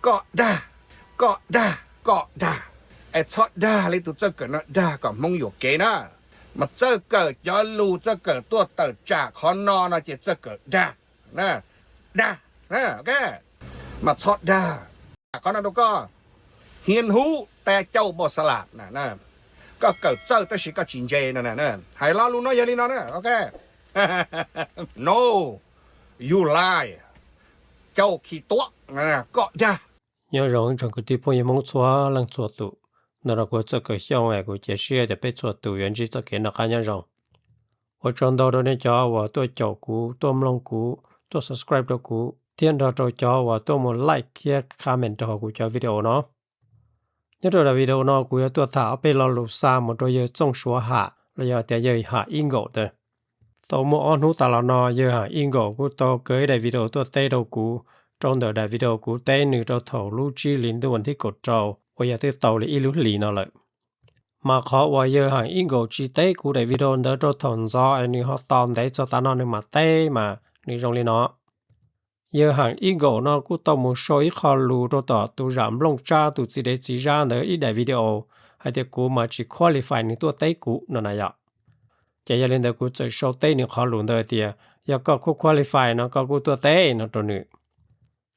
Koj dag, koj dag, koj dag. Es txhob dag li tus txawj kawm no dag kom Hmoob yuam kev na. Mas txawj kawm cov lus txawj kawm tuaj tawm tsam qhov no no ces txawj kawm dag, dag, mas txhob dag. Qhov no rau koj, hiav huv ta cauj npau xa las. Koj kawm txawj tab sis koj tsis ntse no. Hais lo lus no yog li no na, ok. No, you lie, cauj khi tuab, koj dag. Nyob zoo ib tsoom kwv tij phooj ywg Hmoob txhua leej txhua tus, ntawm no kuv Txawj Kawm Xyooj es kuv cia siab tias peb txhua tus yuav ntsib txoj kev noj qab nyob zoo. Ua tsaug ntau rau nej cov uas tuaj caum kuv, tuaj mloog kuv, tuaj subscribe rau kuv, thiab nrog rau cov uas tuaj mus like thiab comment rau hauv kuv cov video no. Nyob rau daim video no kuv yuav tuaj tham ob peb lo lus xa mus rau yawg Txooj Suav Ham los yog tias yawg Ham Ib Nkaum ntawd. Tau muaj ob hnub tas los no yawg Ham Ib Nkaum kuj tau kaw ib daim video tuaj teb rau kuv, rau ntawm daim video kuv teb nws rau thaum lub tsib hlis ntuj vas thib kaum rau uas yog twb tau li ib lub hlis no lawm. Mas qhov uas yawg Ham Ib Nkaum tsis teb kuv daim video ntawd rau thaum ntxov es nws ho tos ntev txog tav no nws mam teb mas nws zoo li no. Yawg Ham Ib Nkaum no kuj tau mus sau ib qho lus rau tom tus Zam Nplooj Tsab tus txiv dev txiv zab ntawd ib daim video hais tias kuv mas tsis qualify nws tuaj teb kuv no na yom. Ces yog li ntawd kuv txawm sau teb nws qhov lus ntawd tias yog koj kuj qualify no koj kuj tuaj teb no rau nws.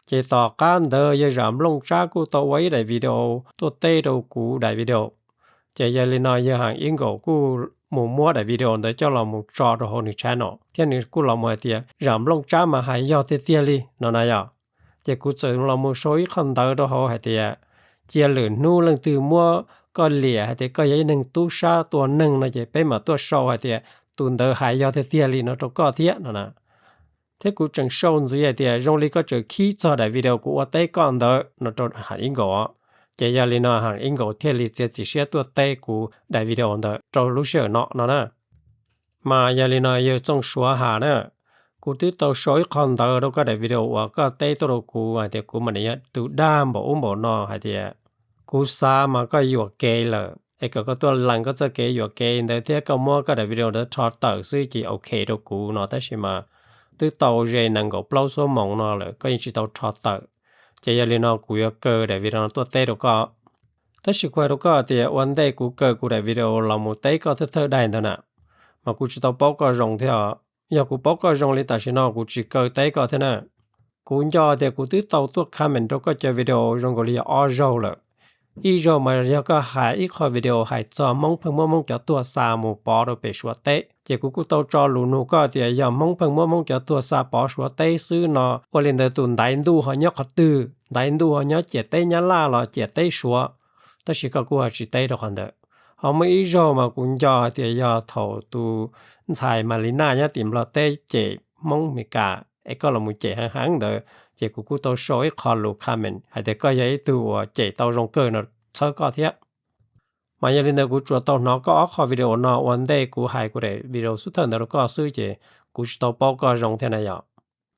Ces tom qab ntawd yawg Zam Nplooj Tsab kuj tau ua ib daim video tuaj teb rau kuv daim video. Ces yog li no yawg Ham Ib Nkaum kuj mus muab daim video ntawd coj los mus tso rau hauv nws channel thiab nws kuj los mus hais tias Zam Nplooj Tsab mas hais yog tiag tiag li no na yom. Ces kuv txawm los mus sau ib qho ntawv rau hauv hais tias cia lwm hnub leej twg muab koj liam hais tias koj yog ib neeg tub sab tua neeg no ces peb mam tuaj sau hais tias tus ntawd hais yog tiag tiag li no rau koj thiab no na. Thiab kuv tseem sau ntxiv hais tias zoo li koj tseem khib txog daim video kuv ua teb koj ntawd no rau Ham Ib Nkaum. Ces yog li no Ham Ib Nkaum thiaj li txiav txim siab tuaj teb kuv daim video ntawd rau lub sij hawm no no na. Mas yog li no yawg Txooj Suav Ham na, kuv twb tau sau ib qho ntawv rau koj daim video uas koj teb tuaj rau kuv hais tias kuv mas nws yog tus dag npaum ub npaum no hais tias kuv xav mas koj yuam kev lawm es kom koj tuaj lees koj txoj kev yuam kev ntawd thiab koj muab koj daim video ntawd rho tawm xwb ces ok rau kuv no tab sis mas twb tau ze nees nkaum plaub xuab moos no lawm koj yeej tsis tau rho tawm. Ces yog li no kuv yuav kaw daim video no tuaj teb rau koj. Tab sis kuv hais rau koj tias ua ntej kuv kaw kuv daim video los mus teb koj thawj thawj daim ntawd na, mas kuv tsis tau paub koj zoo thiab. Yog kuv paub koj zoo li tam sim no kuv tsis kaw teb koj thiab na. Kuv nco tias kuv twb tau tuaj comment rau koj cov video zoo nkaus li yog ob zaug lawm. Ib zaug mas yog koj hais ib qho video hais txog Hmoob pheej muab Hmoob cov tuag xa mus pov rau pem Suav teb, ces kuv kuj tau tso lus nug koj tias yog Hmoob pheej muab Hmoob cov tuag xa pov Suav teb xwb no ua li ntawd tus ntaiv ntuj ho nyob qhov twg, ntaiv ntuj ho nyob ciam teb Nyab Laj los ciam teb Suav, tab sis koj kuj ho tsis teb rau qhov ntawd. Ho muaj ib zaug mas kuv nco hais tias yog thaum tus ntxhais Malina nyob tim Nplog teb cem Hmoob Meskas es koj los mus cem heev heev ntawd, ces kuv kuj tau sau ib qho lus comment hais tias koj yog ib tug uas cem tau zoo kawg no txhawb koj thiab. Mas yog li ntawd kuv tsuas tau hnov koj ob qho video no ua ntej kuv hais kuv daim video xub thawj ntawd rau koj xwb ces kuv tsis tau paub koj zoo thiab na yom.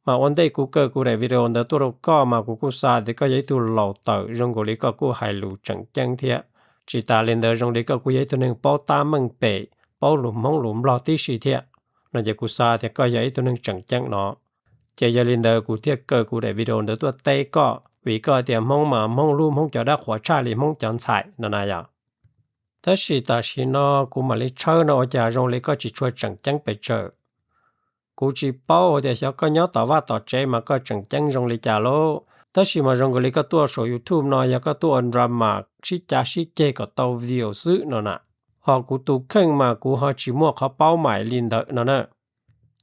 Mas ua ntej kuv kaw kuv daim video ntawd tuaj rau koj mas kuv kuj xav tias koj yog ib tug laus tawm zoo nkaus li koj kuj hais lus tseem ceeb thiab. Tsis tas li ntawd zoo li koj kuj yog ib tug neeg paub tab meej pem, paub lus Hmoob lus Nplog tib si thiab no ces kuv xav tias koj yog ib tug neeg tseem ceeb no. Ces yog li ntawd kuv thiaj kaw kuv daim video ntawd tuaj teb koj vim koj tias Hmoob mas Hmoob hlub Hmoob cov dab qhuas tshaj li Hmoob cov ntxhais no na yom. Tab sis tam sim no kuv mam li tshawb no ua cas zoo li koj tsis tshua tseem ceeb pes tsawg. Kuv tsis paub tias xyov koj nyob tom vaj tom tsev mas koj tseem ceeb zoo li cas lauj, tab sis mas zoo nkaus li koj tuaj saum YouTube no yog koj tuaj ua drama sib cav sib ceg kom tau view xwb no na. Ho kuv tus kheej mas kuv ho tsis muaj qhov paub maim li ntawd no na.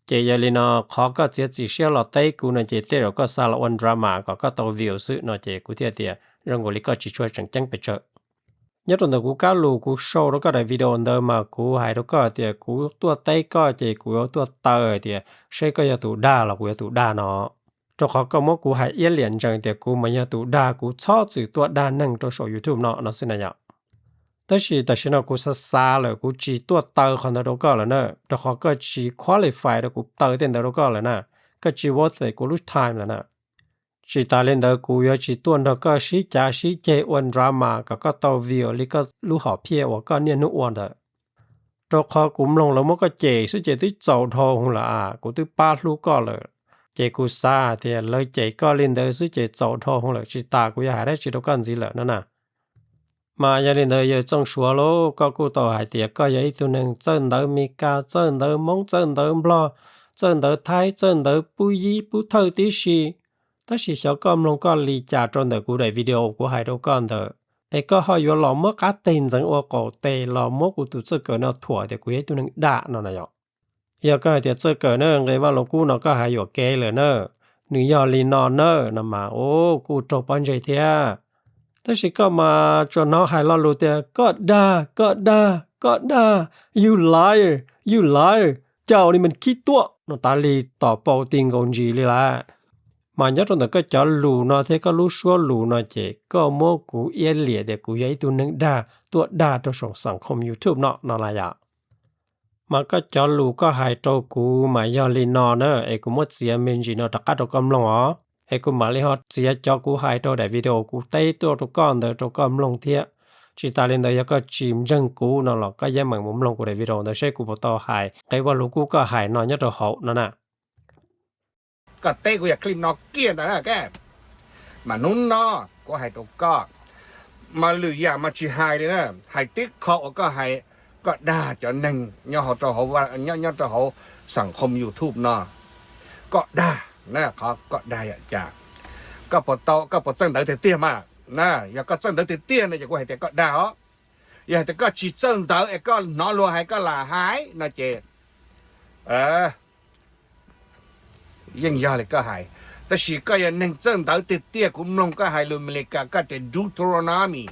Ces yog li no qhov koj txiav txim siab los teb kuv no ces tej zaum koj xav los ua drama kom koj tau view xwb no ces kuv thiaj tias zoo nkaus li koj tsis tshua tseem ceeb pes tsawg. Nyob rau ntawm kuv kab lus kuv sau rau koj daim video ntawd mas kuv hais rau koj tias kuv tuaj teb koj ces kuv yuav tuaj taw hais tias seb koj yog tus dag los kuv yog tus dag no. Rau qhov koj muab kuv hais iab liam ntsees tias kuv mas yog tus dag, kuv txhob txwm tuaj dag neeg rau saum YouTube no no xwb na yom. Tab sis tam sim no kuv xav xav lawm kuv tsis tuaj taw qhov ntawd rau koj lawm na, rau qhov koj tsis qualify rau kuv taw tej ntawd rau koj lawm na, koj tsis worth it kuv lub time lawm na. Tsis tas li ntawd kuv yuav tsis tuaj nrog koj sib cav sib ceg ua drama kom koj tau view li koj lub hom phiaj uas koj niaj hnub ua ntawd. Rau qhov kuv mloog lawv muab koj cem xwb ces twb txaus dhau hwv lawm as, kuv twb pab hlub koj lawm. Ces kuv xav hais tias lawv cem koj li ntawd xwb ces txaus dhau hwv lawm, tsis tas kuv yuav hais dab tsi rau koj ntxiv lawm no na. Mas yog li ntawd yawg Txooj Suav lauj, koj kuj tau hais tias koj yog ib tug neeg txawj ntawv Mes Kas, txawj ntawv Hmoob, txawj ntawv Nplog, txawj ntawv Thaib, txawj ntawv Pub Yib Pub Thawj tib si. Tab sis xyov koj mloog koj li cas rau ntawm kuv daim video kuv hais rau koj ntawd, es koj ho yuav los muab qab teg ntxeev ua qaum tes los muab kuv tus txawj kawm no thuam tias kuv yog ib tug neeg dag no na yom. Yog koj hais tias txawj kawm na, nqe Vaj Lug Kub no koj hais yuam kev lawm na, nws yog li no na no mas, o, kuj raug pob ntseg thiab. Tab sis koj mas tsuas hnov hais lo lus tias koj dag, koj dag, koj dag, you liar, you liar, cas ua li me khib tuaj no tas li, tom paum ti nkaus ntsis li lawm. Mas nyob rau ntawm koj cov lus no thiab koj lub suab lus no ces koj muab kuv iab liam tias kuv yog ib tug neeg dag tuaj dag rau saum xam khom YouTube no no las yom. Mas koj cov lus koj hais rau kuv mas yog li no na, es kuv muab txiav me ntsis no rov qab rau koj mloog os. Es kuv mam li ho txiav cov kuv hais rau daim video kuv teb tuaj rau koj ntawd rau koj mloog thiab. Tsis tas li ntawd yog koj tsis ntseeg kuv no los koj yeej meem mus mloog kuv daim video ntawd seb kuv puas tau hais nqe Vaj Lug Kub koj hais no nyob rau hauv no na. Koj teb kuv yog clip no kiag ntawd na, ok. Mas hnub no kuv hais rau koj, mas lwm yam mas tsis hais li na, hais tib qho uas koj hais, koj dag cov neeg nyob rau hauv xam khom YouTube no, koj dag na, qhov koj dag yam cas? Koj puas tau, koj puas txawj ntawv tiag tiag mas? Yog koj txawj ntawv tiag tiag no ces kuv hais tias koj dag os. Yog hais tias koj tsis txawj ntawv es koj hnov luag hais koj lam hais no ces yeej yog li koj hais. Tab sis koj yog neeg txawj ntawv tiag tiag, kuv mloog koj hais lus Amelikas koj tias Deuteronomy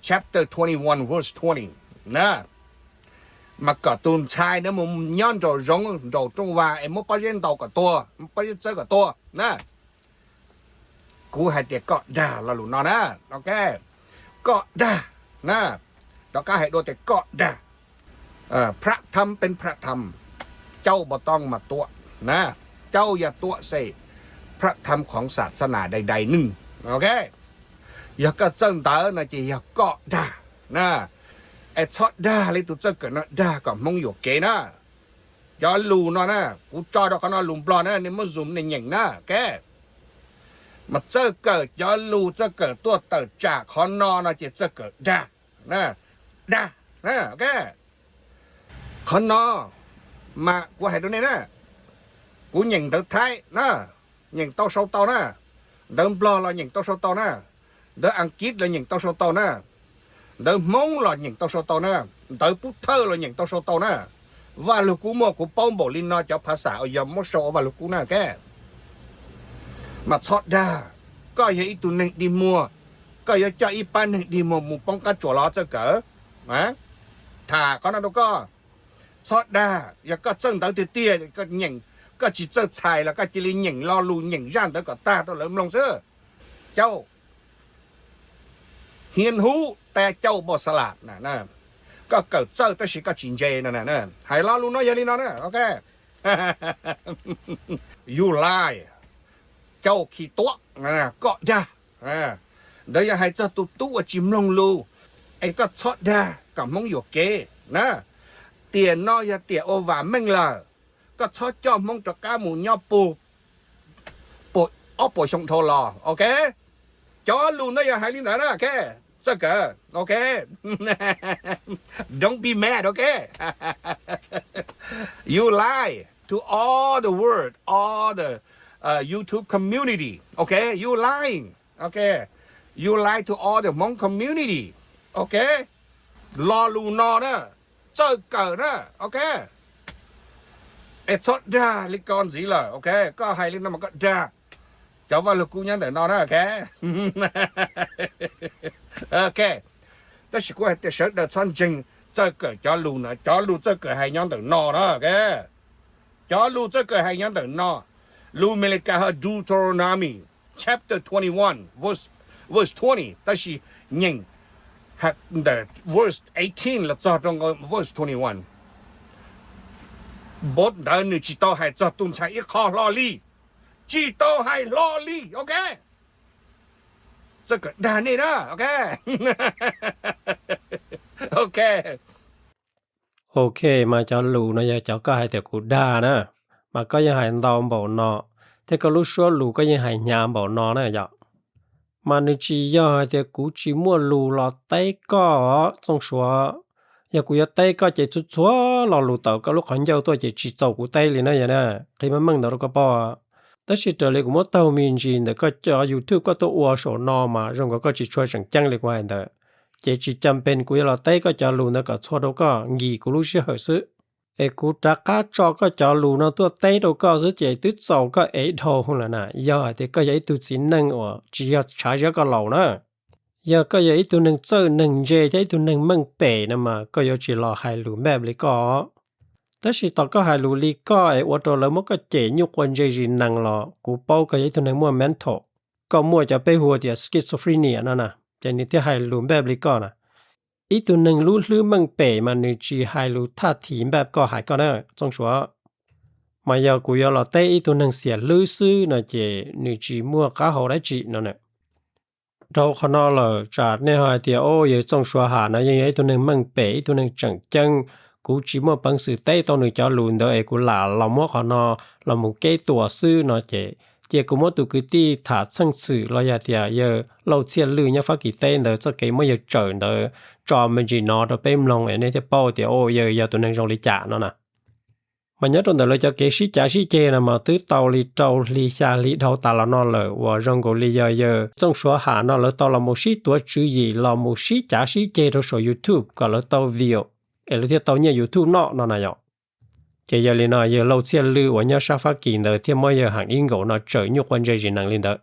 chapter twenty-one verse twenty na, mas kom tus ntxhais no mus nyob nraum zoov nraum rooj vag es muab pob zeb ntaus kom tuag, muab pob zeb txawb kom tuag na. Kuv hais tias koj dag lo lus no na, ok. Koj dag na, rov qab hais dua tias koj dag. Phram tham peb phram tham, cauj npau tooj mas tuam na, cauj yaj tuam se, phram tham khoom xam xa nas dai dai nwj, ok. Yog koj txawj ntawv no ces yog koj dag na, es txhob dag li tus txawj kawm no dag kom Hmoob yuam kev na. Cov lus no na, kuv tso rau qhov no lus Nplog na, nej muab zoom nej nyeem na, ok. Mas txawj kawm cov lus txawj kawm tuaj tawm tsam qhov no no ces txawj kawm dag, dag, ok. Qhov no mas kuv hais rau nej na, kuv nyeem ntawv Thaib na, nyeem tau sau tau na, ntawv Nplog los nyeem tau sau tau na, ntawv Askiv los nyeem tau sau tau na, ntawv Hmoob los nyeem tau sau tau na, ntawv Pub Thawj los nyeem tau sau tau na. Vaj Lug Kub muaj kuv paub npaum li no cov phav xam uas yog muab sau ua Vaj Lug Kub na, ok. Mas txhob dag, koj yog ib tug neeg dig muag, koj yuav coj ib pab neeg dig muag mus poob qab tsuas los txawj kawm? Tham qhov no rau koj. Txhob dag, yog koj txawj ntawv tiag tiag, koj tsis txawj txhais los koj cia li nyeem lo lus nyeem zaj ntawd kom tag rau lawv mloog xwb. Cauj, hiến hút té châu bò Xà Lạt, koj kawm txawj tab sis koj tsis ntse no. Hais lo lus no yog li no na, ok. You lie, cauj khi tuam, koj dag. Ntawd yog hais txog tus tub uas tsis mloog lus, es koj txhob dag kom Hmoob yuam kev na. Tiam no yog tiam ua vam meej lawm, koj txhob coj Hmoob rov qab mus nyob puag, puag ob puas xyoo dhau los, ok. Cov lus ntawd yog hais li ntawd na, ok. Txawj kawm, ok. Don't be mad, ok. You lie to all the world, all the uh, YouTube community, ok. You lying, ok. You lie to all the Hmong community, ok. Lo lus no na, txawj kawm na, ok. Es txhob dag li ko ntxiv lawm, ok. Koj hais li no mas koj dag. Cov Vaj Lug Kub nyob ntawm no na, ok. Ok. Tab sis kuv hais tias sawv daws txhob ntseeg txawj kawm cov lus na, cov lus txawj kawm hais nyob ntawm no na, ok. Cov lus txawj kawm hais nyob ntawm no, lus Amelikas ho Deuteronomy chapter twenty-one verse, verse twenty, tab sis nyeem ntawm verse eighteen los txog rau verse twenty-one. Npov ntawd nws tsis tau hais txog tus ntxhais ib qho hlo li, tsis tau hais hlo li, ok. Txawj kawm dag nej na, ok. Ok, mas cov lus no yog cov koj hais tias kuv dag na, mas koj yeej hais ntau npaum no, thiab koj lub suab lus koj yeej hais hnyav npaum no na yom. Mas nws tsis yog hais tias kuv tsis muaj lus los teb koj os Txooj Suav. Yog kuv yuav teb koj ces txhua txhua lo lus tawm koj lub qhov ncauj tuaj ces tsis txaus kuv teb li na yom. Qhia meej meej ntawd rau koj paub. Tab sis raws li kuv muab taug me ntsis ntawm koj cov YouTube koj tuaj ua saum no mas zoo nkaus koj tsis tshua tseem ceeb li kuv hais ntawd. Ces tsis cam pes kuv yuav los teb koj cov lus ntawd kom txhua rau koj nkim kuv lub sij hawm xwb. Es kuv rov qab tso koj cov lus no tuaj teb rau koj xwb ces twb txaus koj ev dhau lawm na. Yog hais tias koj yog ib tug txiv neej uas tsis yog tshav ziab koj laus na, yog koj yog ib tug neeg txawj neeg ntse thiab ib tug neeg meej pem no mas koj yuav tsis los hais lus npaj li koj. Tab sis tos koj hais lus li koj es ua rau lawv muab koj cem nyuj quav ntse zis nees los kuv paub koj yog ib tug neeg muaj mental. Koj muaj cov peb hu tias schizophrenia no na, ces nws thiaj hais lus npaj li koj na. Ib tug neeg lub hlwb meej pem mas nws tsis hais lus thaj thim npaj koj hais koj na Txooj Suav. Mas yog kuv yuav los teb ib tug neeg xiam hlwb xwb no ces nws tsis muaj qab hau dab tsi no na. Dhau qhov no lawm tsam nej ho hais tias o yawg Txooj Suav Ham no yeej yog ib tug neeg meej pem ib tug neeg tseem ceeb, kuv tsis muaj peev xwm teb tau nws cov lus ntawd es kuv lam los muab qhov no los mus keb tuas xwb no ces cia kuv muab tus kwv tij tham txheej xwm los yog tias yawg Lauj Txhiaj Lwj nyob Fab Kis teb ntawd txoj kev muab yawg tsawm ntawd tso me ntsis no rau peb mloog es nej thiaj paub tias o yawg yog tus neeg zoo li cas no na. Mas nyob rau ntawm lawv cov kev sib cav sib ceg no mas twb tau li rau hli xya hli dhau tas los no lawm uas zoo nkaus li yog yawg Txooj Suav Ham no lawv tau los mus sib tuav tswv yim los mus sib cav sib ceg rau saum YouTube kom lawv tau view es lawv thiaj tau nyiaj YouTube noj no na yom. Ces yog li no yawg Lauj Txhiaj Lwj uas nyob sab Fab Kis ntawd thiaj muab yawg Ham Ib Nkaus no tsawm nyuj quav ntse zis nees li ntawd.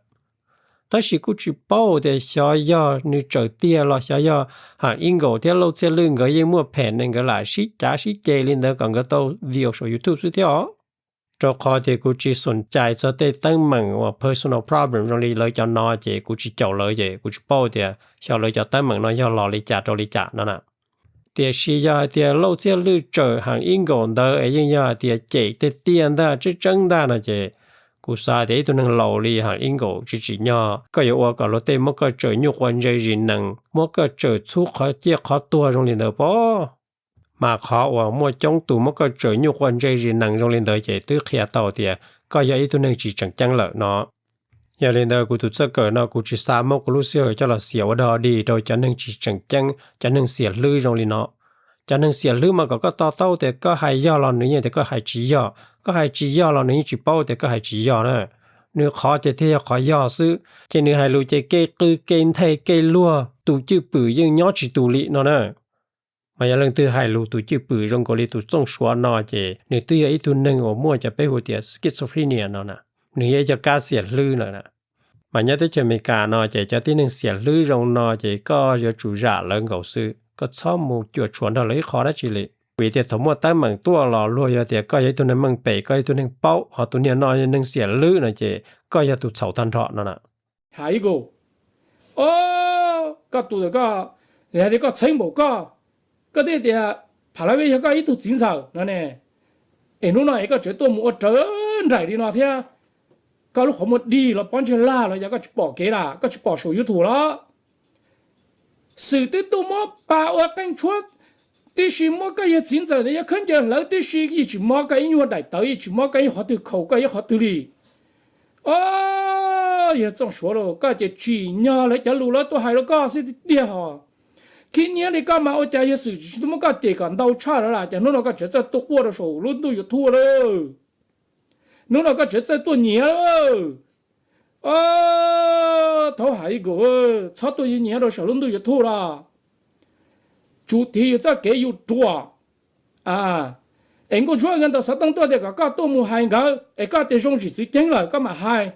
Tab sis kuj tsis paub tias xyov yog nws tsawm tiag los xyov yog Ham Ib Nkaus thiab Lauj Txhiaj Lwj nkawd yeej muaj phem ne nkawd lam sib cav sib ceg li ntawd kom nkawd tau view saum YouTube xwb thiab os. Rau qhov tias kuv tsis xoom cais txog tej teeb meem uas personal problem zoo li lawv cov no ces kuv tsis caum lawv ces kuv tsis paub tias xyov lawv cov teeb meem no yog los li cas rau li cas no na. Tiam sis yog hais tias Lauj Txhiaj Lwj tsawm Ham Ib Nkaus ntawd es yeej yog hais tias cem tiag tiag ntag tseeb tseeb ntag no ces kuv xav tias ib tug neeg laus li Ham Ib Nkaus tsis tsim nyog koj yuav ua kom luag tej muab koj tsawm nyuj quav ntse zis nees muab koj tsawm txhub qhov ciaj qhov tuag zoo li ntawd pob. Mas qhov uas muaj coob tus muab koj tsawm nyuj quav ntse zis nees zoo li ntawd ces twb qhia tau tias koj yog ib tug neeg tsis tseem ceeb lawm no. Yog li ntawd kuv tus txawj kawm no kuv tsis xav muab kuv lub sij hawm coj los xiam ua dog dig rau cov neeg tsis tseem ceeb, cov neeg xiam hlwb zoo li no. Cov neeg xiam hlwb mas kom koj to taub tias koj hais yog los nws yeej tias koj hais tsis yog, koj hais tsis yog los nws yeej tsis paub tias koj hais tsis yog na. Nws qhov ces thiaj yog qhov yog xwb, ces nws hais lus ces kev qw kev nthe kev luag tus cwj pwm yeej nyob tsis tus li no na. Mas yog leej twg hais lus tus cwj pwm zoo nkaus li tus Txooj Suav no ces nws twb yog ib tug neeg uas muaj cov peb hu tias schizophrenia no na. Nws yog ib co kab xiam hlwb no na. Mas nyob teb chaws Amelikas no ces cov tib neeg xiam hlwb zoo no ces koj yuav tsum zam lawv nkaus xwb, koj txhob mus cuam tshuam nrog lawv ib qho dab tsi li. Vim tias thaum muaj teeb meem tuaj los luag yog tias koj yog ib tug neeg meej pem, koj yog ib tug neeg paub, ho tus niag no yog neeg xiam hlwb no ces koj yog tus txhaum tag nrho no na. Ham Ib Nkaus, o, koj tus, koj hais tias koj txheeb npaum koj, koj thiaj tias Pham Lab Vej yog koj ib tug txiv ntxawm no ne. Es hnub no es koj tseem tuaj mus ua raws nraim li no thiab, koj lub qhov muag dig los pob ntseg lag los yog koj tsis pom kev las, koj tsis pom saum YouTube los? Xwm twb tuaj muab pas ua qeej tshuab, tib si muab koj yawg txiv ntxawm ntawd yog khaub ncaws hlawv tib si, yeej tsis mob koj ib nyuag daim tawv, yeej tsis mob koj ib qhov twg, khaus koj ib qhov twg li. O, yawg Txooj Suav lauj, koj ces tsim nyog lawv cov lus lawv tuaj hais rau koj xwb tiag hos. Khib nyiab li koj mas ua cas yawg Xwm tsis tuaj muab koj cem kom ntau tshaj lawm las, cas hnub no koj tseem txawj tuaj quaj rau saum lub ntuj YouTube lawm? Hnub no koj tseem txawj tuaj nyiav lawm? O, thaub Ham Ib Nkaus, txhob tuaj nyiav rau saum lub ntuj YouTube los. Tsum tiv yus txoj kev yus ruam. Es Nkauj Ntsuab nkawd ntaus xov tooj tuaj tias kom koj tuaj mus hais nkawd, es koj tias zoo zim txwv ceeb lawm koj mam hais,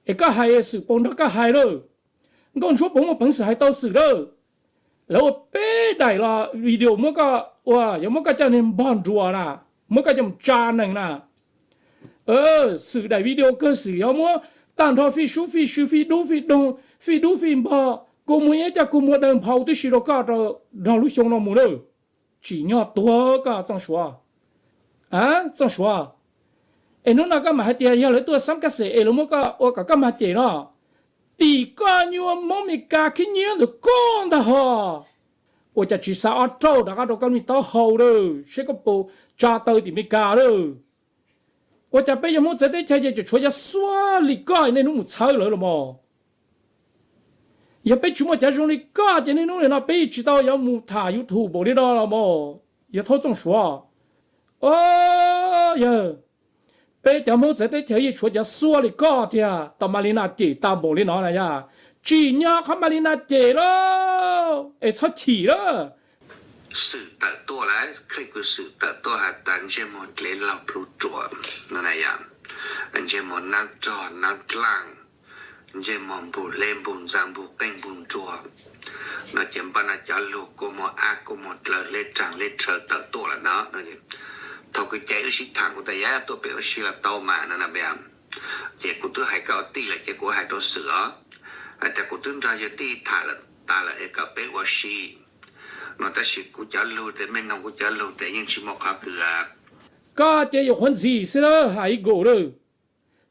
es koj hais Xwm puas nrog koj hais lawm? Nkauj Ntsuab puas muaj peev xwm hais tau Xwm lawm? Lawv ua peb daim los video muab koj ua, yuav muab koj coj niag npog nruas na, muab koj coj mus tsa nees na. Xwm daim video kawg Xwm yuav muab tag nrho fij sub fij sw fij dub fij doog, fij dub fij npog, kua muag iab coj kua muag daw nphau tib si rau koj rau nrog lub xyoo no mus lawm. Tsim nyog tuag koj Txooj Suav. Txooj Suav, es hnub no koj mam hais tias yog lawv tuaj xab kab xes es lawv muab koj ua kom koj mag cem no, tim koj nyuag Hmoob Mes Kas khib nyiab ntawm koj ntag hos. Ua cas tsis xa ob rauj rov qab rau koj me taub hau lawm, seb koj puas tsa taw tim Mes Kas lawm? Ua cas peb yog Hmoob txawv teb chaws ces tseem tshuav cov xuab li koj niaj hnub mus txhawb lawv los mas? Yog peb tsis muaj cov zoo li koj ces niaj hnub nim no peb tsis tau yuav mus tham YouTube npaum li no los mas, yog Thaub Txooj Suav. Yog peb cov Hmoob txawv teb chaws yeej tshuav cov xuab li koj tiag, tau Malina cem tau npaum li no na yog, tsim nyog qhov Malina cem lauj, es txhob chim lauj. Xwm tawm tuaj lawm, clip kws Xwm tawm tuaj has tas ntsej muag dlev laug plhu ruam no na yom, ntsej muag nab rog nab dlaaj, ntsej muag npug hleb npug ntxa npug qeej npug nruas no ces npaj no cov lug kua muag ab kua muag dlaws hleb raag hleb rhaws tawm tuaj lawm no. Thaum kws cais wb sib tham kuv tas yog tuaj peb ua si los tau mas no na. Ces kuv twb hais koj ua tij lawm ces kuv hais rau Xwm os, hais tias kuv twb nrog yawg tij tham lawm tas lawm es kom peb ua si no, tab sis kuv cov lug tes mej noog kuv cov lug tes yeej tsis muaj qhov kws. Koj ces yuav qhuav ntxim xwb lawm Hais Ib Nkaus lawm,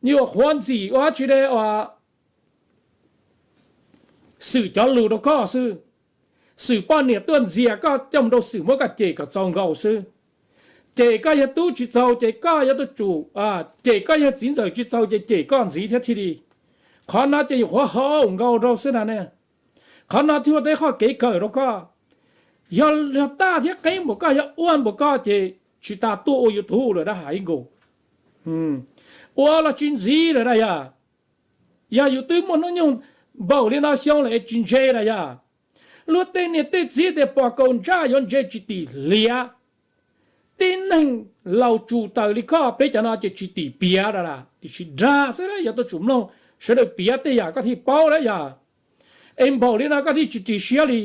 yuav qhuav ntxim ua dab tsi de uas Xwm cov lug rau koj xwb. Xwm poj niam tuaj ntxias koj coj mus rau Xwm muab koj cem kom txaus nkaus xwb. Cem koj yawg tub tsis txaus ces koj yuav tuaj tsum, cem koj yawg txiv ntxawm tsis txaus ces cem koj ntxiv thiab thiaj li. Qhov no ces yuav qhuav haum nkaus rau xwb na ne. Qhov no thiaj ua tau qhov kev kawm rau koj. Yog, yog taj thiab qeeb npaum koj, yog ua npaum koj ces tsis tas tuaj ua YouTube lawm dab Hais Ib Nkaus. Ua los tsis ntxiv lawm na yog. Yog yus twb muaj hnub nyoog npaum li no xyoo lawm es tsis ntse na yog. Luag tej niam tej txiv tias pom kaus ntsaj yuav ntse tsis tim hliav. Tib neeg laus tsus tawm li koj peb cov no ces tsis tim piav lawm, tiam sis dag xwb, yog tuaj tsum mloog sawv daws piav tej yam koj thiaj paub lawm yog. Es npaum li no koj thiaj tsis ris siab li.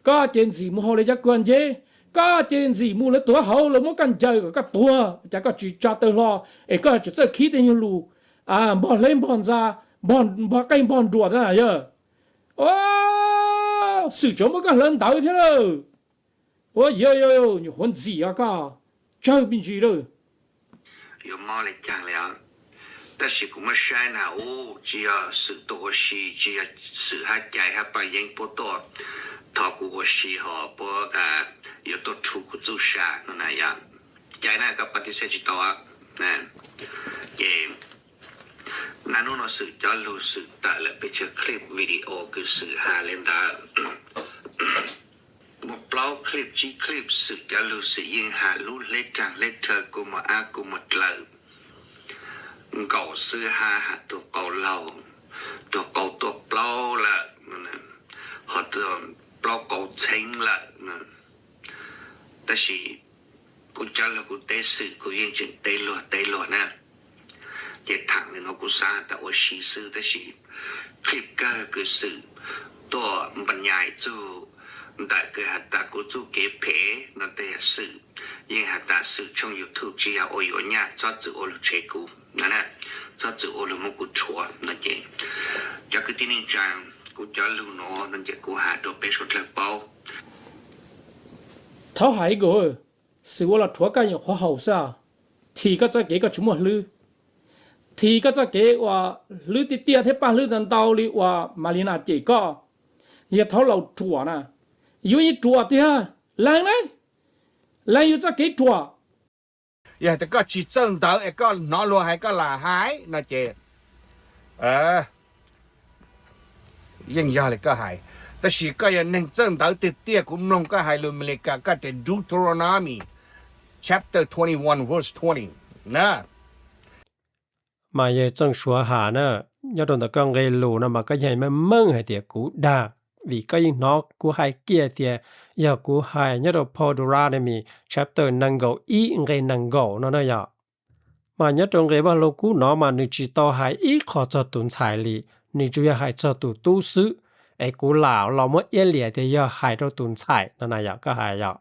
Koj ces ntxim mus haus li cov kuag nceb, koj ces ntxim mus lawv tuav hauv lawv muab koj ncaws kom koj tuag, cas koj tsis tsa taw hlo es koj tseem txawj khib tej nyuag lus npog hleb npog ntxa, npog qeej npog nruas na yog. Xwm tseem muab koj hlawv ntawv thiab lawm. Ua yog, nyuam qhuav ntxim os koj, tsawg me ntsis lawm. Yuav mob li cas li os. Tab sis kuv muab saib na, ub, tsis yog Xwm tuaj ua si, tsis yog Xwm hab cai hab paj yeeb puab tuaj thov kuv ua si ho puab yuav tuaj rhu kuv txuj sa no na yog. Cai na koj pab tib xeb tsis tau. Ces naj hnub no Xwm cov lug Xwm tawm lawm peb tsawg clip video kws Xwm has li ntawd. Muaj plaub clip tsib clip Xwm cov lug Xwm yeej has lub hleb rag hleb rhaw kua muag ab kua muag dlaws nkaus xwb hab has tug qau laug, tug qau tuaj plaub lawm, ho plaub qau txheeb lawm. Tab sis kuv cov lug kuv teb Xwm kuv yeej tseem teb luag teb luag na. Ces thaam li no kuv xaav has tas ua si xwb tab sis clip kawg kws Xwm tuaj npa nyais txug ntawm kws has tas kuv txuj kev phem no tej yog Xwm yeej has tas Xwm tshooj YouTube tsis yog ua yuav nyaj txhob txwm ua lug tshev kuv na, txhob txwm ua lug muab kuv rhuav no ces cov kwv tij neej tsaa kuv cov lug nuav no ces kuv has rau peb suav dlawg paub. Thaub Hais Ib Nkaus, Xwm ua los rhuav koj nyuam qhuav haum xwb. Thim koj txoj kev koj tsis muaj hlwb. Thim koj txoj kev uas hlwb tiag tiag thiab paj hlwb ntau ntau li uas Malina cem koj. Yog thaub laus ruam na, yus yeej ruam tiag. Lees ne, lees yus txoj kev ruam. Yog hais tias koj tsis txawj ntawv es koj hnov luag hais koj lam hais no ces yeej yog li koj hais. Tab sis koj yog neeg txawj ntawv tiag tiag, kuv mloog koj hais lus Amelikas koj tias Deuteronomy chapter twenty-one verse twenty na. Mas yawg Txooj Suav has na, nyob rau ntawm koj nqe lus no mas koj yeej meej meej hais tias kuv dag, vim koj yeej hnov kuv hais kiag tias yog kuv hais nyob rau phau Deuteronomy chapter nees nkaum ib nqe nees nkaum no na yom. Mas nyob rau nqe Vaj Lug Kub no mas nws tsis tau hais ib qho txog tus ntxhais li, nws tsuas yog hais txog tus tub xwb, es kuv lam los muab iab liam tias yog hais rau tus ntxhais no na yom, koj hais yom.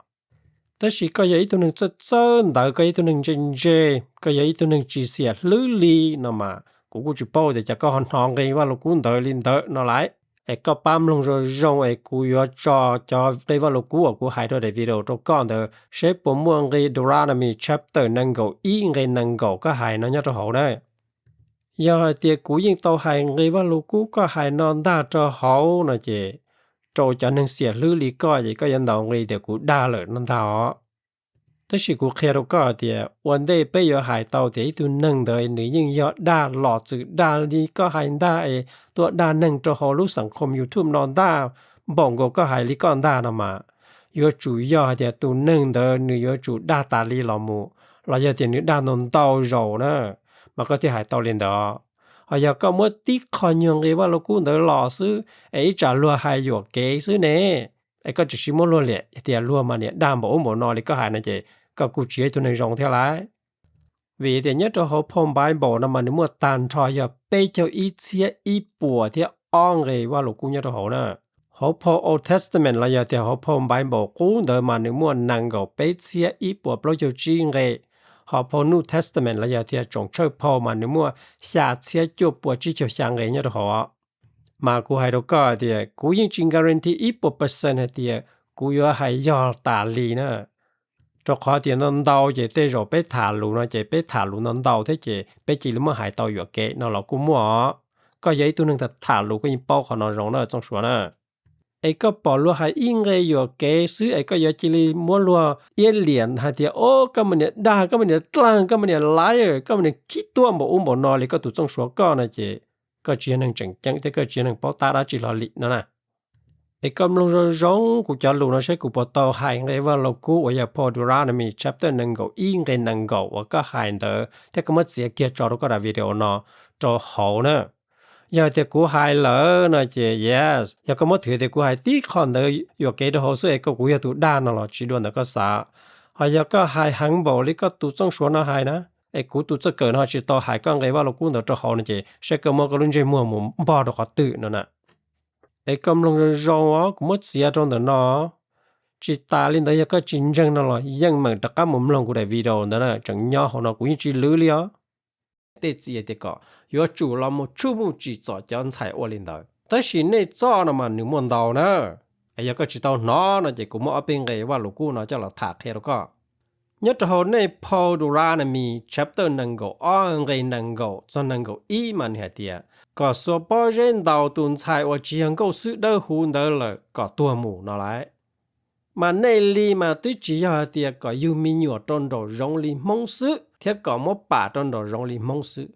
Tab sis koj yog ib tug neeg txawj txawj ntawv, koj yog ib tug neeg ntse ntse, koj yog ib tug neeg tsis xiam hlwb li no mas kuv kuj tsis paub tias cas koj ho hnov nqe Vaj Lug Kub ntawd li ntawd no lawm. Es koj pab mloog zoo zoo es kuv yuav tso cov nqe Vaj Lug Kub uas kuv hais rau daim video rau koj ntawd seb puas muaj nqe Deuteronomy chapter nees nkaum ib nqe nees nkaum koj hais no nyob rau hauv na. Yog hais tias kuv yeej tau hais nqe Vaj Lug Kub koj hais no ntag rau hauv no ces rau cov neeg xiam hlwb li koj ces koj yuav ntaus nqi tias kuv dag lawm no ntag os. Tab sis kuv qhia rau koj tias ua ntej peb yuav hais tau tias ib tug neeg ntawd nws yeej yog dag los txwm dag li koj hais ntag es tuaj dag neeg rau hauv lub xeem khom YouTube no ntag, npaum nkaus koj hais li koj ntag no mas, yuav tsum yog hais tias tus neeg ntawd nws yuav tsum dag tas li los mus, los yog tias nws dag ntau ntau zaus na, mas koj thiaj hais tau li ntawd. Ho yog koj muab tib qho nyuag nqe Vaj Lug Kub ntawd los xwb es ib tsam luag hais yuam kev xwb ne, es koj tsis muab luag liam tias luag mas niam dag npaum ub npaum no li koj hais no ces koj kuj tsis yog ib tug neeg zoo thiab lauj. Vim tias nyob rau hauv phau Bible no mas nws muaj tag nrho yog peb caug ib txhiab ib puas thiab ob nqe Vaj Lug Kub nyob rau hauv na. Hauv phau Old Testament los yog tias hauv phau Bible qub ntawd mas nws muaj nees nkaum peb txhiab ib puas plaub caug tsib nqe. Ho phau New Testament los yog tias Tsoom Tshawj Phau mas nws muaj xya txhiab cuaj puas tsib caug xya nqe nyob rau hauv. Mas kuv hais rau koj tias kuv yeej tsis guarantee ib puas percent hais tias kuv yuav hais yog tas li na. Rau qhov tias ntau ntau ces tej zaum peb tham lus no ces peb tham lus ntau ntau thiab ces peb cia li muab hais tau yuam kev no los kuj muaj os. Koj yog ib tug neeg tham tham lus koj yeej paub qhov no zoo na Txooj Suav na. Es koj pom luag hais ib nqe yuam kev xwb es koj yuav cia li muab luag iab liam hais tias o koj mas niam dag, koj mas niam dlaag, koj mas niam liar, koj mas niam khib tuab npaum ub npaum no li koj tus Txooj Suav koj no ces koj tsis yog neeg tseem ceeb thiab koj tsis yog neeg paub tab dab tsi hlo li no na. Es koj mloog zoo zoo kuv cov lus no saib kuv puas tau hais nqe Vaj Lug Kub uas yog phau Deuteronomy chapter nees nkaum ib nqe nees nkaum uas koj hais ntawd thiab koj muab txiav kiag tso rau koj daim video no rau hauv na. Yog tias kuv hais lawm no ces yes, yog koj muab twv tias kuv hais tib qho ntawd yuam kev rau hauv xwb es koj kuv yog tus dag no los tsis dua ntawm koj xav. Ho yog koj hais heev npaum li koj tus Txooj Suav no hais na, es kuv tus txawj kawm no tsis tau hais koj nqe Vaj Lug Kub ntawd rau hauv no ces saib koj muab koj lub ntsej muag mus npog rau qhov twg no na. Es koj mloog zoo zoo os, kuv muab txiav rau ntawm no. Tsis tas li ntawd yog koj tsis ntseeg no los yeej meem rov qab mus mloog kuv daim video ntawd na, tseem nyob hauv no kuv yeej tsis lwv li os. Tej txiv tias kom yuav tsum los mus tshuaj muj tsim txom cov ntxhais ua li ntawd, tab sis nej txoj no mas nws muaj ntau na. Es yog koj tsis tau hnov no ces kuv muab ob peb nqe Vaj Lug Kub no coj los tham qhia rau koj. Nyob rau hauv nej phau Deuteronomy chapter nees nkaum ob nqe nees nkaum txog nees nkaum ib mas nws hais tias kom xuas pob zeb ntaus tus ntxhais uas tsis yog nkauj xwb dawb huv ntawd lawm kom tuag mus no lauj. Mas nej li mas twb tsis yog hais tias kom yug me nyuam rau nraum zoov li Hmoob xwb thiab kom muab pam rau nraum zoov li Hmoob xwb,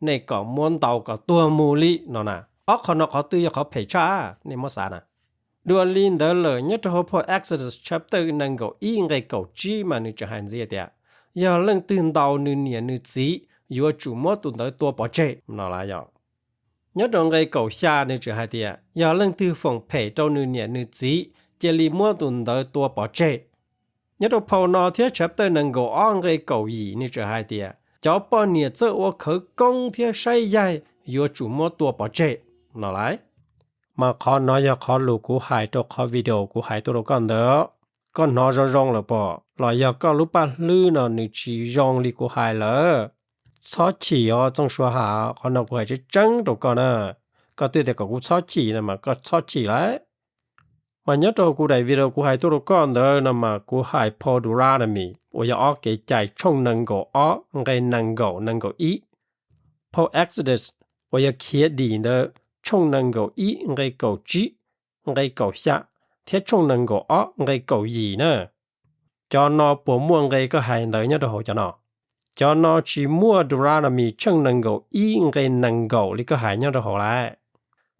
nej kom muab ntaus kom tuag mus li no na. Ob qho no qhov twg yog qhov phem tshaj nej muab xav na? Dua li ntawd lawm nyob rau hauv phau Exodus chapter nees nkaum ib nqe kaum tsib mas nws tseem hais ntxiv tias yog leej twg ntaus nws niam nws txiv yuav tsum muab tus ntawd tua pov tseg no lauj. Nyob rau nqe kaum xya nws tseem hais tias yog leej twg foom phem rau nws niam nws txiv cia li muab tus ntawd tua pov tseg. Nyob rau phau no thiab chapter nees nkaum ob nqe kaum yim nws tseem hais tias cov poj niam txawj ua khawv koob thiab saib yaig yuav tsum muab tua pov tseg no lauj. Mas qhov no yog qhov lus kuv hais rau qhov video kuv hais tuaj rau koj ntawd. Koj hnov zoo zoo lawm pom los yog koj lub paj hlwb no nws tsis zoo li kuv hais lawm? Txhob chim os Txooj Suav Ham, qhov no kuv hais tseeb tseeb rau koj na. Koj twb tias kom kuv txhob chim no mas koj txhob chim lauj. Mas nyob rau kuv daim video kuv hais tuaj rau koj ntawd no mas kuv hais phau Deuteronomy uas yog ob kev cai tshooj nees nkaum ob nqe nees nkaum nees nkaum ib, phau Exodus uas yog khiav dim ntawd tshooj nees nkaum ib nqe kaum tsib, nqe kaum xya, thiab tshooj nees nkaum ob nqe kaum yim na. Cov no puas muaj nqe koj hais ntawd nyob rau hauv cov no? Cov no tsis muaj. Deuteronomy tshooj nees nkaum ib nqe nees nkaum li koj hais nyob rau hauv lauj.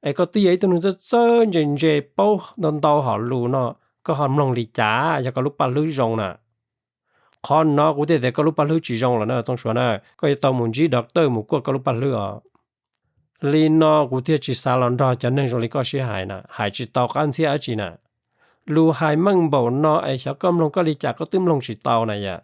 Es koj twb yog ib tug neeg txawj txawj ntse ntse paub ntau ntau hom lus no, koj ho mloog li cas yog koj lub paj hlwb zoo na? Qhov no kuv thiaj tias koj lub paj hlwb tsis zoo lawm na Txooj Suav na, koj yuav tau mus ntsib doctor mus kuaj koj lub paj hlwb os. Li no kuv thiaj tsis xav los nrog cov neeg zoo li koj sib hais na, hais tsis tau qab ntxhiab dab tsi na. Lus hais meej npaum no es xyov koj mloog koj li cas koj twb mloog tsis tau na yom.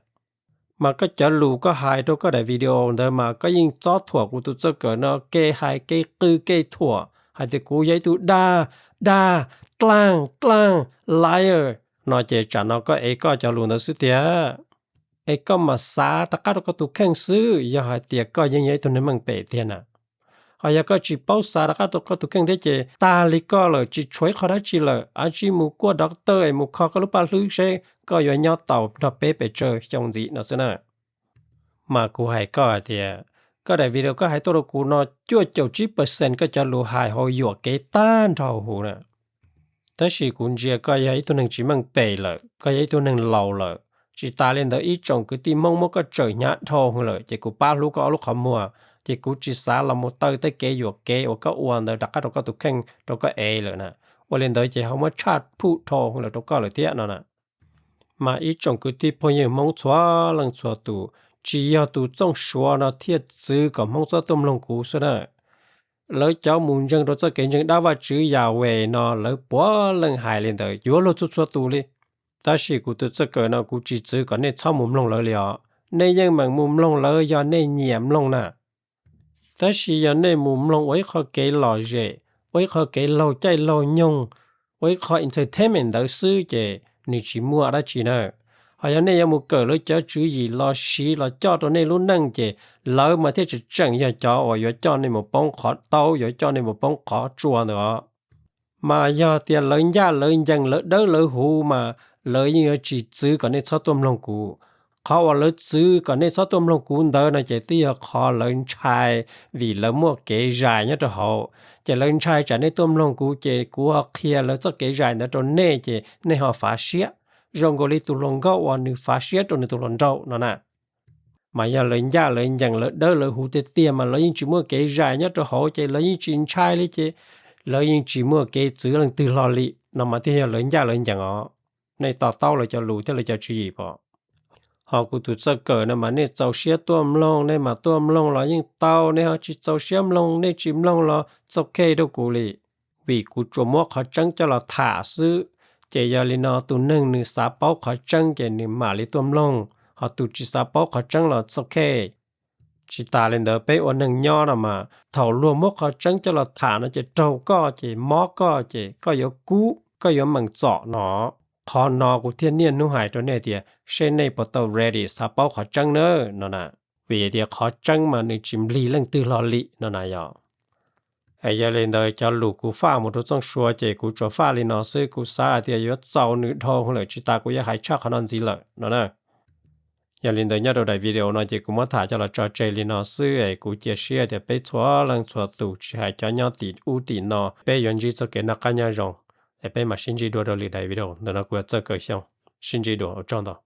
Mas koj cov lus koj hais rau koj daim video ntawd mas koj yeej txob thuam kuv tus txawj kawm no kev hais kev qw kev thuam hais tias kuv yog ib tug dag, dag, dlaag, dlaag, liar no ces tsam no koj ev koj cov lus ntawd xwb tiag. Es koj mam xav rov qab rau koj tus kheej xwb yog hais tias koj yeej yog ib tug neeg meej pem tiag na. Ho yog koj tsis paub xav rov qab rau koj tus kheej thiab ces tag li koj lawm tsis tshuav ib qho dab tsi lawm, ab tsi mus kuaj doctor es mus kho koj lub paj hlwb seb koj yuav nyob tau nrog peb pes tsawg xyoo ntxiv no xwb na. Mas kuv hais koj hais tias koj daim video koj hais tuaj rau kuv no cuaj caum tsib percent koj cov lus hais hauv yuam kev tag nrho huv na. Tab sis kuv ntsia koj yog ib tug neeg tsis meej pem lawm, koj yog ib tug neeg laus lawm, Tsis tas li ntawd ib tsoom kwv tij Hmoob muab koj tsawm hnyav dhau heev lawm ces kuv pab hlub koj ob lub qhov muag, ces kuv tsis xav los mus taw tej kev yuam kev uas koj ua ntawd rov qab rau koj tus kheej rau koj ev lawm na. Ua li ntawd ces ho muab tshaj phum dhau heev lawm rau koj lawm thiab no na. Mas ib tsoom kwv tij phooj ywg Hmoob txhua leej txhua tus, tsis yog tus Txooj Suav no thiaj txwv kom Hmoob txhob tuaj mloog kuv xwb na. Lawv cov mus ntseeg rau txoj kev ntseeg dab Vajtswv Yahweh no lawv puav leej hais li ntawd yuav luag txhua txhua tus li. Tab sis kuv tus txoj kawm no kuv tsis txwv kom nej txhob mus mloog lawv li os. Nej yeej meem mus mloog lawv yog nej nyiam mloog na. Tab sis yog nej mus mloog ua ib qho kev lom zem, ua ib qho kev laug caij laug nyoog, ua ib qho entertainment ntawd xwb ces nws tsis muaj dab tsi na. Ho yog nej yuav mus kawm lawv cov tswv yim los siv los coj rau nej lub neej ces lawv mas thiaj tseem tseem yog cov uas yuav coj nej mus poob qhov taub, yuav coj nej mus poob qhov tsua ntawd os. Mas yog tias lawv ncaj lawv ncees lawv dawb lawv huv mas lawv yeej yuav tsis txwv kom nej txhob tuaj mloog kuv. Qhov uas lawv txwv kom nej txhob tuaj mloog kuv ntawd no ces twb yog qhov lawv ntshai vim lawv muaj kev zais nyob rau hauv. Ces lawv ntshai tsam nej tuaj mloog kuv ces kuv ho qhia lawv txoj kev zais ntawd rau nej ces nej ho fav siab, zoo nkaus li tus hluas nkauj uas nws fav siab rau nws tus hluas nraug no na. Mas yog lawv ncaj lawv ncees lawv dawb lawv huv tiag tiag mas lawv yeej tsis muaj kev zais nyob rau hauv ces lawv yeej tsis ntshai li ces lawv yeej tsis muaj kev txwv leej twg hlo li no mas thiaj yog lawv ncaj lawv ncees os. Nej to taub lawv cov lus thiab lawv cov tswv yim pom. Ho kuv tus txawj kawm no mas nej txaus siab tuaj mloog nej mas tuaj mloog los yeej tau, nej ho tsis txaus siab mloog nej tsis mloog los txaus khej rau kuv li. Vim kuv tsuas muab qhov tseeb coj los tham xwb. Ces yog li no tus neeg nws xav paub qhov tseeb ces nws mam li tuaj mloog, ho tus tsis xav paub qhov tseeb los txaus khej. Tsis tas li ntawd peb ua neeg nyob no mas thaum luag muab qhov tseeb coj los tham no ces raug koj ces mob koj ces koj yuav kub koj yuav meem txom no. Qhov no kuv thiaj niaj hnub hais rau nej tias seb nej puas tau ready xav paub qhov tseeb na no na. Vim tias qhov tseeb mas nws tsis nplig leej twg hlo li no na yog. Es yog li ntawd cov lus kuv faj mus rau Txooj Sua ces kuv tsuas faj li no xwb, kuv xav hais tias yuav txaus nws dhau lawm tsis tas kuv yuav hais tshaj qhov no ntxiv lawm no na. Yog li ntawd nyob rau daim video no ces kuv muab tham coj los tso tseg li no xwb es kuv cia siab tias peb txhua leej txhua tus tsis hais cov nyob tim ub tim no peb yuav ntsib txoj kev noj qab nyob zoo. Es peb mam sib ntsib dua rau lwm daim video, ntawm no kuv yog Txawj Kawm Xyooj, sib ntsib dua, ua tsaug ntau.